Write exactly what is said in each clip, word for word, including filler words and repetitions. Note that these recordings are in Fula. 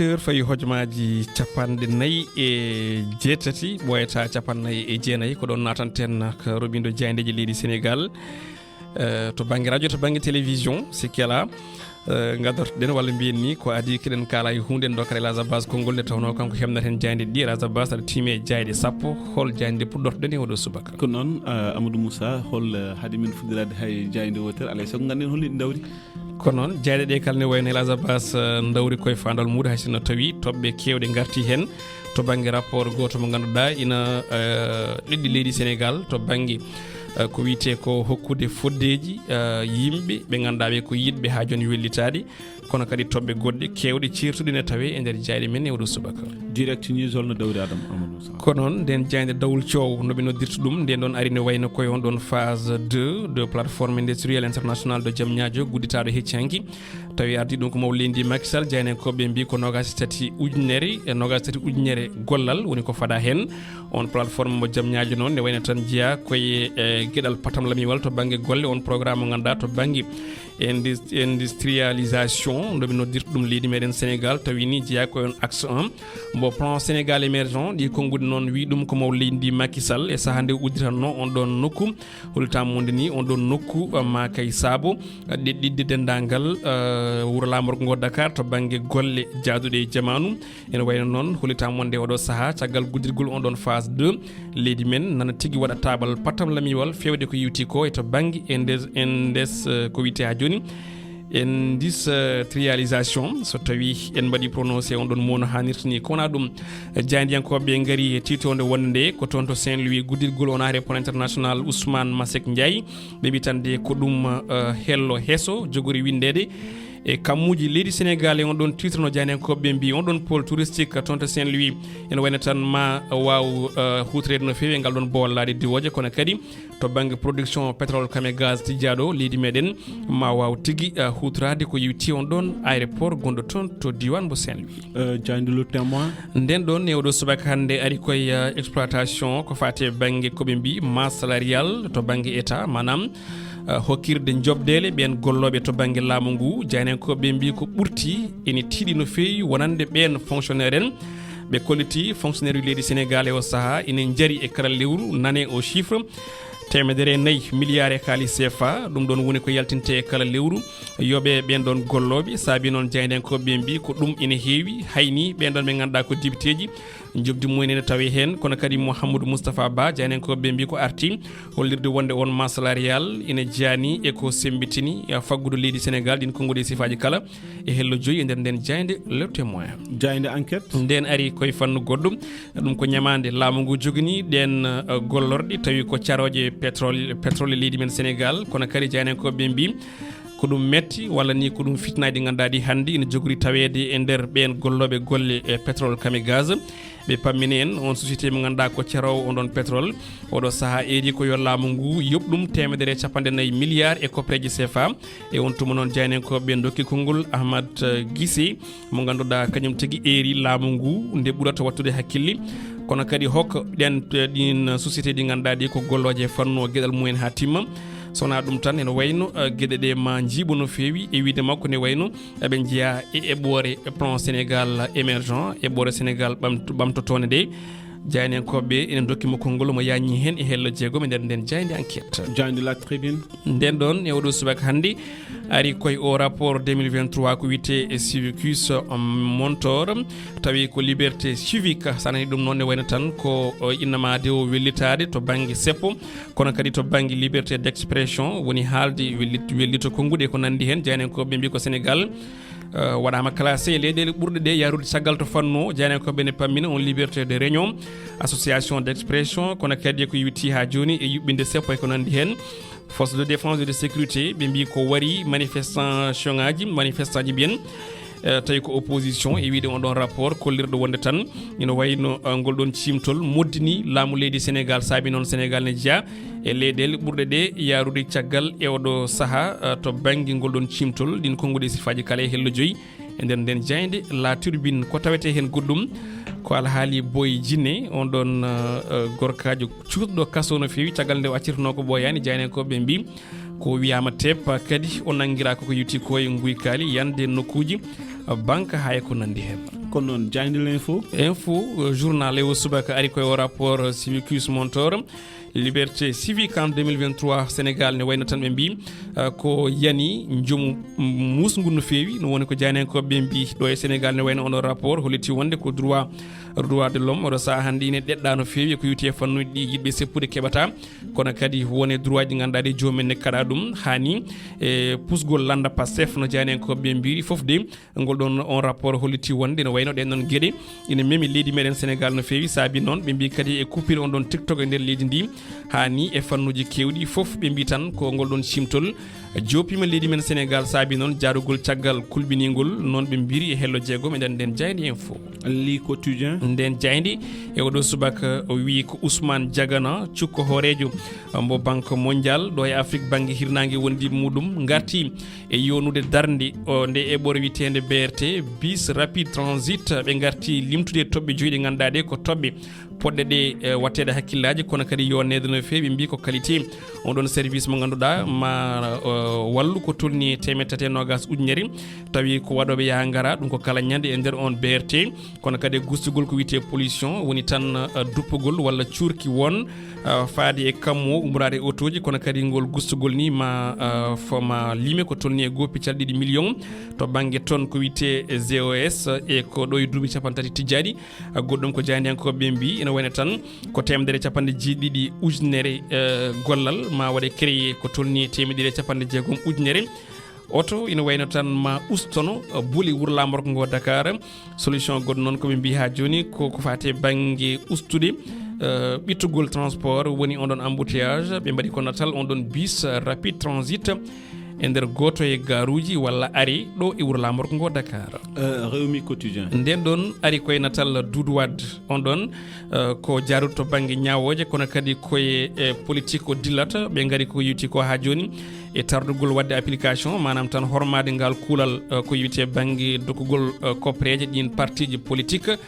Heures fawi hojomaaji capanɗe nayi e jeetati, ɓooyata capanɗe nayi e jeenayi. Ko ɗoon naatanten ko roɓindo jaayndeeji leydi Senegaal, eh, to bannge radio, to bannge télévision, sikke alaa, eh, ngadortoɗen walla mbiyen ni ko adii keɗen kaala e huunde, ndokkata El Hadj Abbas konngol nde tawnoo kanko heɓnata heen jaaynde ɗiɗi. El Hadj Abbas, aɗa tiimi e jaayɗe sappo, hol jaaynde puɗɗortoɗen e oɗo subaka? Ko noon, eh, Amadou Moussa, hol, eh, hade min fuɗɗiraade hay jaaynde wootere, alaa e sago ngannden hol ɗi ndawri? Ko noon, jaaɗe ɗe kala ne wayno El Hadj Abbas, eh, ndawri koye faandal muuɗum, hay sinno tawi toɓɓe keewɗe ngarti heen to bannge rapport gooto mo ngannduɗaa ina, eh, ɗiɗɗi leydi Senegaal to bannge, eh, ko wiyetee ko hokkude foddeeji, eh, yimɓe ɓe ngannduɗaa ɓe ko yiɗɓe haa jooni wellitaade, kono kadi toɓɓe goɗɗe keewɗe ceertuɗe ne tawee e nder jaaɗe men e oɗo subaka. Direct News, holno dawri Adama Amadou Moussa? Ko noon, nden jaaynde dawol coow, no ɓe noddirta ɗum, nden ɗoon ari ne wayno koye on ɗoon phase deux de plateforme industrielle internationale de Diamniadio, gudditaaɗo hecci hanki. Tawi ardi ɗum ko mawɗo leydi Macky Sall, jaayndiyankooɓe mbii ko noogaas e tati ujunere, e noogaas e tati ujunere gollal woni ko fada heen. On plateforme mo Diamniadio noon ne wayno tan jeyaa koye, e, geɗal patam lamiwal to bannge golle, on programme mo ngannduɗaa to bannge indus-, industrialisation, no ɓe noddirta ɗum leydi meɗen Senegaal, tawi ni jeyaa ko on axe un. Mbo plan Sénégal émergent, ɗi konnguɗi noon wi ɗum ko mawɗo leydi ndi Macky Sall e sahaa nde udditanno on ɗon nokku. Hollitaa mo wonde ni on ɗon nokku, eh, ma kay saabo, eh, ɗeɗɗidde denndaangal, eh, wuro laamorgo ngo Dakar to bannge golle jaaduɗe e jamaanu. Ene wayno noon, hollitaa mo wonde oɗo sahaa, caggal guddirgol on ɗon phase deux, leydi men nana tigi waɗa taabal patam lamiwal feewde ko yewti ko e to bannge indes-, indes-, eh, ko wiyetee haa jooni, industrialisation, so tawi en mbaɗi prononcé on ɗon mo no haanirta ni. Ko wonaa ɗum, jaayndiyankooɓe ngari e tiitoonde wonde nde ko toon to Saint-Louis guddirgol on aéroport international Ousmane Masseck Ndiaye. Ɓe mbi tan de ko ɗum, eh, hello heso jogori winndeede e kammuuji leydi Senegaal. E on ɗon titre no jaayndiyankooɓe mbi, on ɗon pôle touristique toon to Saint-Louis ene wayno tan ma waaw, eh, huutoreede no feewi e ngal ɗon boowal laaɗe diwooje, kono kadi to bannge production pétrole kame gaz tijjaaɗo leydi meɗen, ma waaw tigi, eh, huutoraade ko yewti on ɗon aéroport gonɗo toon to diiwaan mbo Saint-Louis. Eh, jaaynde Le Témoin. Nden ɗon e oɗo subaka hannde ari koye, eh, exploitation ko faati e bannge ko ɓe mbi masse salariale to bannge État, maanaam, eh, hokkirde njoɓdeele ɓeen gollooɓe to bannge laamu ngu. Jaayndiyankooɓe mbi ko ɓurti ene tiiɗi no feewi wonande ɓeen fonctionnaire en. Ɓe kolliti fonctionnaire uji leydi Senegaal e o sahaa ina njari e kala lewru, nane o chiffre, teemedere e nayi milliard e kaalis C F A. Ɗum ɗon woni ko yaltinte e kala lewru yoɓe ɓeen ɗon gollooɓe. Saabi noon jaayndiyankooɓe ɓe mbi ko ɗum ina heewi, hayni ɓeen ɗon ɓe ngannduɗaa ko dibiteeji, njoɓdi mumen ene tawee heen, kono kadi Mouhamadou Moustapha Ba, jaayndiyankooɓe ɓe mbi ko arti hollirde wonde on masse salariale ina jaani e ko semmbitini, eh, faggudu leydi Senegaal, ɗin konnguɗi e sifaaji kala. E hello joyi e nder nden jaaynde Le Témoin. Jaaynde Enquête. Nden ari koye fannu goɗɗum. Ɗum ko ñamaande laamu ngu jogini ɗeen, eh, gollorɗe, tawi ko carooje pétrole, pétrole e leydi men Senegaal, kono kadi jaayndiyankooɓe ɓe mbi ko ɗum metti, walla ni ko ɗum fitnaaji ɗi ngannduɗaa ɗi hannde ina jogori taweede e nder ɓeen gollooɓe golle e pétrole kame gaz. Ɓe pammini en on société mo ngannduɗaa ko caroowo on ɗon pétrole. Oɗo sahaa eedi ko yo laamu ngu yoɓ ɗum teemedere e capanɗe nayi milliard e koppereeje C F A. E on tuma noon, jaayndiyankooɓe ɓe ndokki konngol Ahmad, eh, Gise, mo ngannduɗaa kañum tigi eeri laamu ngu nde ɓurata waɗtude hakkille. Kono kadi hokka ɗen, eh, ɗin société ɗi ngannduɗaa ɗi ko gollooje e fannu o geɗal mumen haa timma. So wonaa ɗum tan, ene wayno, eh, geɗe ɗe ma njiiɓo no feewi e wiide makko ne wayno eɓe njeyaa e eɓɓoore plan Sénégal émergent, eɓɓoore Sénégal ɓamto-, ɓamtotoonde nde. Jaayndiyankooɓe ɓe ene ndokki mo konngol, mo yaññi heen e hello jeegom e nder nden jaaynde Enquête. Jaaynde La Tribune. Nden ɗon e oɗo subaka hannde ari koye o rapport deux mille vingt-trois ko wiyetee e Civicus, um, Montor, tawi ko liberté civique, so a nanii ɗum noon ne wayno tan ko, o, innamaade o wellitaade to bannge seppo, kono kadi to bannge liberté d'expression, woni haalde wellit-, wellito konnguɗi e ko nanndi heen. Jaayndiyankooɓe mbi ko Senegaal, eh, waɗaama classé e leyɗeele ɓurɗe ɗe yahrude caggal to fannu o. Jaayndiyankooɓe ne pammina on liberté de réunion, association d'expression, kono kadi ko yewti haa jooni e yuɓɓinde seppo e ko nanndi heen. Force de défense et de sécurité, ɓe mbi ko wari manifestation ŋaaji, manifestant ji mbiyen, eh, tawi ko opposition e wiide on ɗon rapport kollirɗo wonde tan ina wayno, eh, ngol ɗon ciimtol moddini laamu leydi Senegaal, saabi noon Senegaal ne jeyaa e leyɗeele ɓurɗe ɗe yahrude caggal e oɗo sahaa, eh, to bannge ngol ɗon ciimtol. Ɗin konnguɗi e sifaaji kala e hello joyi e nder nden jaaynde La Tribune. Ko tawetee heen goɗɗum ko alhaali Boy Djiné, on ɗon, eh, eh, gorkaajo cuuɗɗo kaso no feewi, caggal nde o accirtunoo ko ɓooyaani. Jaayndiyankooɓe mbi ko wiyaama teep, kadi o nanngiraa ko ko yewti ko e nguykaali, yande nokkuuji, banque, haa e ko nanndi heen. Kono noon, Jaaynde L'Info? Info, euh, journal e o subaka ari koye o rapport, euh, Civicus Montor. Liberté civique en deux mille vingt-trois, Sénégal ne wayno tan ɓe mbi, euh, ko yani njomu muusngu no feewi, no woni ko jaayndiyankooɓe ɓe mbi ɗo e Sénégal ne wayno oɗo rapport holliti wonde ko droit, droit de l'homme, oɗo sahaa hannde ine ɗeɗɗa no feewi e ko yowiti e fannuuji ɗi yiɗɓe seppude keɓata, kono kadi won e droit ji ngannduɗaa ɗi joomum en ne kaɗa ɗum, haani e pusgol lannda Pastef no jaayndiyankooɓe ɓe mbiri fof de. Ngol ɗon on rapport holliti wonde no wayno ɗen ɗon geɗe ina memi leydi meɗen Sénégal no feewi, saabi noon ɓe mbi kadi e coupure on ɗon TikTok e nder leydi ndi, haani e fannuuji kewɗi fof ɓe mbi tan ko ngol ɗon cimtol joppima leydi men Sénégal, saabi noon jaarugol caggal kulɓiningol, noon ɓe mbiri e hello jeegom. Eɗen nden jaaynde info. Le Quotidien. Nden jaaynde e oɗo subaka o wi ko Ousmane Diagana, cukko hooreejo mbo Banque Mondiale ɗo e Afrique bannge hirnaange wondi muɗum, ngarti e yonude darnde o nde eɓɓore witeende B R T, bis rapide transit. Ɓe ngarti limtude toɓɓe joyi ɗe ngannduɗaa ɗe ko toɓɓe poɗɗe ɗe, eh, watteede hakkillaaji, kono kadi yonneede no feewi. Ɓe mbi ko qualité on ɗon service mo ngannduɗaa ma, eh, wallu ko tolni e teemedde tati e noogas ujunere, tawi ko waɗooɓe yaha ngara, ɗum ko kala ñande e nder on B R T. Kono kadi e gustugol ko wiyetee pollution, woni tan, eh, duppugol walla cuurki won, eh, faade e kammu o ummoraade e otooji, kono kadi ngol gustugol ni ma, eh, fo ma lime ko tolni e goo piccal ɗiɗi million to bannge ton ko wiyetee Z O S, e ko ɗo e duuɓi cappanɗe tati tijjaaɗi. Eh, goɗɗum ko jaayndiyankooɓe ɓe mbi ina wayno tan ko teemedere e cappanɗe jeeɗiɗi ujunere, eh, gollal ma waɗe créé ko tolni e teemedere e cappanɗe jeegom ujunere. Oto ina wayno tan ma ustono, eh, buuli wuro laamorgo ngo Dakar. Solution goɗɗo noon ko ɓe mbi haa jooni ko ko faati e bannge ustude, eh, ɓittugol transport, woni on ɗon embouteillage. Ɓe mbaɗi ko natal on ɗon bus, eh, rapide transit e nder gooto e gaaruuji walla ari ɗo e wuro laamorgo ngo Dakar. Eh, Rewmi Quotidien. Nden ɗon ari koye natal Doudou Wade on ɗon, eh, ko jaaruɗo to bannge ñaawooje, kono kadi koye, eh, politique o dillata. Ɓe ngari ko yewti ko haa jooni e tardugol waɗde application, maanaam tan hormaade ngal kuulal, eh, ko yewti e bannge dokkugol, eh, koppereeje ɗiin partiiji politique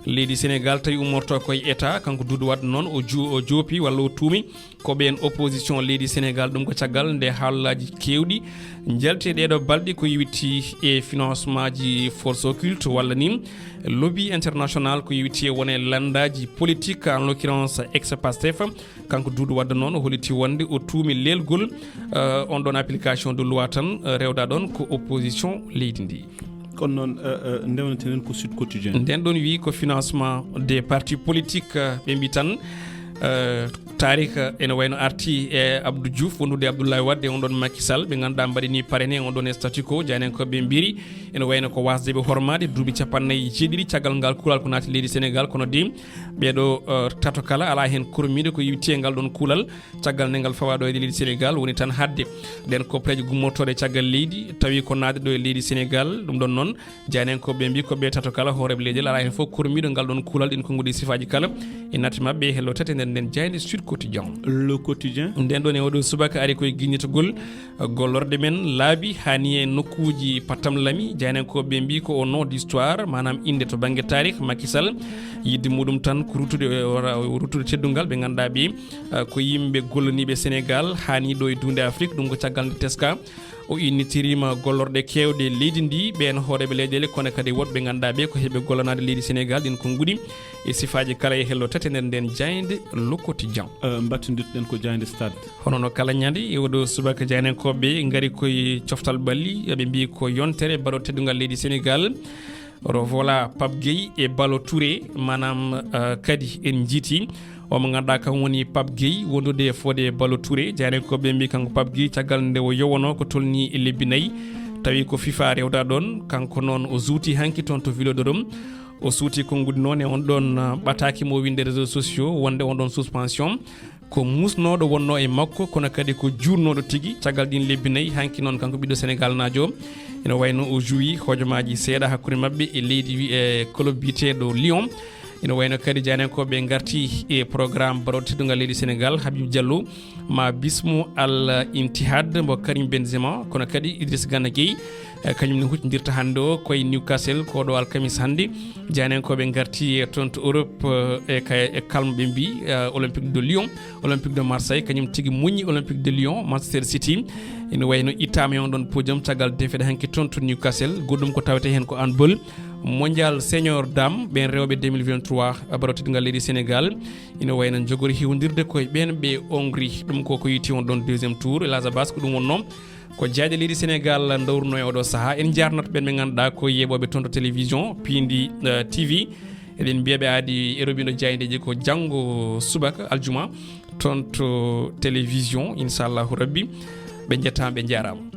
leydi Sénégal, tawi ummorto koye État. Kanko Doudou Wade noon o ju-, o joopi walla o tuumi ko ɓeen opposition leydi Sénégal. Ɗum ko caggal nde haalaaji keewɗi njalti e ɗeeɗo balɗe ko yewti e financement ji force occulte walla ni lobby international ko yewti e wone lanndaaji politique, en l'occurrence ex-Pastef. Kanko Doudou Wade noon o holliti wonde o tuumi leelgol, eh, on ɗon application de loi tan, eh, rewda ɗon ko opposition leydi ndi. Kono noon, eh, eh, ndewneten ko Sud Quotidien. Nden ɗon wi ko financement des partis politiques, eh, ɓe mbi tan, eh, taarika ene wayno arti e Abdou Diouf wondude Abdoulaye Wade e on ɗon Macky Sall, ɓe ngannduɗaa mbaɗini parrainé on ɗon e statu quo, jaayndiyankooɓe mbiri ene wayno ko wasde ɓe hormaade duuɓi cappannayi e jeeɗiɗi caggal ngal kuulal ko naati leydi Sénégal, kono de ɓeeɗo, eh, tato kala alaa heen kormiiɗo ko yewti e ngal ɗon kuulal. Caggal nde ngal fawa ɗo e leydi Sénégal woni tan haɗde ɗeen koppereeje gummortooɗe caggal leydi, tawi ko naatde ɗo e leydi Sénégal. Ɗum ɗon noon, jaayndiyankooɓe mbi ko ɓe tato kala hooreeɓe leydi alaa heen fof kormiiɗo ngal ɗon kuulal, ɗin konnguɗi sifaaji kala. E naati maɓɓe e hello tati nden nden jaaynde Sud Quotidien. Le Quotidien. Nden ɗon e oɗo subaka ari koye giññitagol gollorɗe men laabi haani e nokkuuji pattam lami. Jaayndiyankooɓe mbi ko au nom d'histoire, maanaam innde to bannge taarikh, Macky Sall yidde muɗum tan ko ruttude, eh, ora-, ruttude teddungal ɓe ngannduɗaa ɓe, eh, ko yimɓe gollaniiɓe Sénégal haani ɗo e duunde Afrique. Ɗum ko caggal nde teska o innitiriima gollorɗe keewɗe leydi ndi, ɓeen hooreeɓe leyɗeele, kono kadi woɗɓe ngannduɗaa ɓe ko heɓe gollanaade leydi Sénégal, ɗin konnguɗi e sifaaji kala e hello tati nder nden jaaynde Le Quotidien. Eh, mbattindirɗen ko jaaynde Stade. Hono no kala ñande, e oɗo subaka jaayndiyankooɓe ngari koye coftal ɓalli, ɓe mbi ko yontere baɗo teddungal leydi Sénégal. Rovola Pape Gueye e Balo Touré, maanaam, eh, kadi en njiiti o mo ngannduɗaa kam woni Pape Gueye wondude e fode Balo Touré. Jaayndiyankooɓe mbi kanko Pape Gueye caggal nde o yowono ko tolni e lebbi nayi, tawi ko FIFA rewda ɗon, kanko noon o juuti hanki toon to Vélodrome. O suuti konnguɗi noon e on ɗon, eh, ɓataake mo winde réseaux sociaux wonde on ɗon suspension ko musnooɗo wonnoo e makko, kono kadi ko juurnooɗo tigi. Caggal ɗin lebbi nayi, hanki noon kanko ɓiɗɗo Senegaalnaajo o, ina wayno o juwi hojomaaji seeɗa hakkunde maɓɓe e leydi wi-, e club biyeteeɗo Lyon. Ina wayno kadi jaayndiyankooɓe ngarti e programme baɗooɗo teddungal leydi Sénégal, Habib Diallo ma bismo Al Ittihad mbo Karim Benzema, kono kadi Idriss Gana Gueye, eh, kañum ne huccindirta hannde o koye Newcastle, ko ɗo alkamis hannde. Jaayndiyankooɓe ngarti e toon to Europe, eh, e kay-, e kalmo ɓe mbi, eh, Olympique de Lyon, Olympique de Marseille, kañum tigi muññi Olympique de Lyon, Manchester City. Ina wayno ittaama e on ɗon podium caggal defeede hanki toon to Newcastle. Goɗɗum ko tawetee heen ko handball. Mondial Senior Dame ɓen rewɓe deux mille vingt-trois, ballon teddungal leydi Sénégal ina wayno jogori hiwondirde koye ɓen ɓe Hongrie. Ɗum ko ko yiiti on ɗon deuxième tour, Elhadj Abass, ko ɗum wonno ko jaaɗe leydi Sénégal dawruno e oɗo saha. En jarnat ɓen ɓe ngannduɗaa ko yeɓoɓe toon to télévision Pindi, eh, T V. Eɗen mbiya ɓe aadi e robindo jaayndeeji ko janngo subaka aljuma toon to télévision, inchallahu rabbi. Ɓe njettaama, ɓe njaaraama.